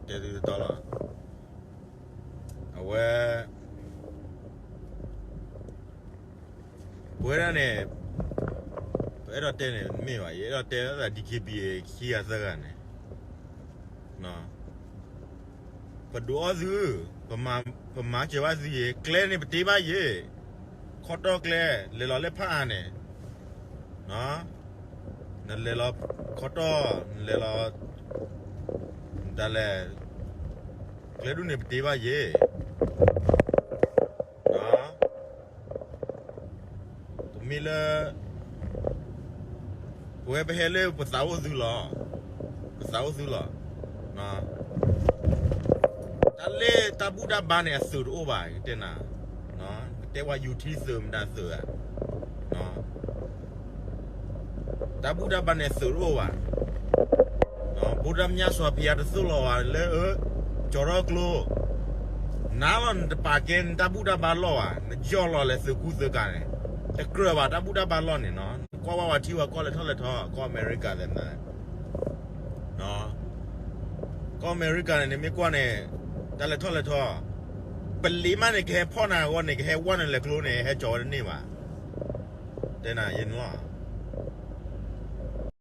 တဲသုတတီလီၤ. အဝဲ ပဝဲဒၣ်န့ၣ် ပအဲၣ်ဒိးတဲန့ၣ်မ့ၢ်ဘၣ်, ယအဲၣ်ဒိးတဲဒၣ် ဒီး DKBA ခံဂၤသၢဂၤန့ၣ် ပဒုးအီၣ်သု, ပမၤစၢၤဘၣ်သုယ့ၤ, ကျဲန့ၣ်ပတ့ဘၣ်ယ့ၤ, ခီတီၢ်ကျဲ, လဲၤလီၤလၢဖးအါန့ၣ်, နလဲၤလီၤခီတီၢ်, နလဲၤလီၤ ဒ်လဲၣ်, ကျဲဒူၣ်န့ၣ်ပတ့ဘၣ်ယ့ၤ, တမ့ၢ်လၢ ပဝဲပဟဲလၢပသးအိၣ်သုလီၤ, ပသးအိၣ်သုလီၤ. တၢ်လၢတၢ်ဘူၣ်တၢ်ဘါန့ၣ်အသုးတအိၣ်ဘၣ်, တဲနၤ, ကတဲဝဲယူၤထံသုးမတၤသုးဧါ, တၢ်ဘူၣ်တၢ်ဘါန့ၣ်သုးတအိၣ်ဘၣ်. ဘုရားမြတ်စွာဘုရားတသိၣ်လီၤဝဲလၢ ကၠီၤထီၣ်ကျိ နၤလီၤ နတပာ်ကဲနတၢ်ဘူၣ်တၢ်ဘါလီၢ်ဘၣ်, နယီၢ်လီၤလဲၤသုးကူသုးကၤန့ၣ် တကြၢးဘၣ်တၢ်ဘူၣ်တၢ်ဘါလီၢ်န့ၣ်နီၤ. ကွၢ်ဝဲဝဲထံဝဲကီၢ်လဲၤထီၣ်လဲၤထီ, ကီၢ်အမဲရကၤသ့ၣ်မနၤ, ကီၢ်အမဲရကၤန့ၣ် နမ့ၢ်ကွၢ်န့ၣ် တၢ်လဲၤထီၣ်လဲၤထီ, ပလံးမးန့ၣ် ကဟဲဖီၣ်နၤအဂီၢ်န့ၣ် ကဟဲဝဲနလဲၤကျိန့ၣ် ဟဲကၠီၤဝဲတန့ၢ်ဘၣ်, တဲနၤယဲန့ၣ်လီၤ.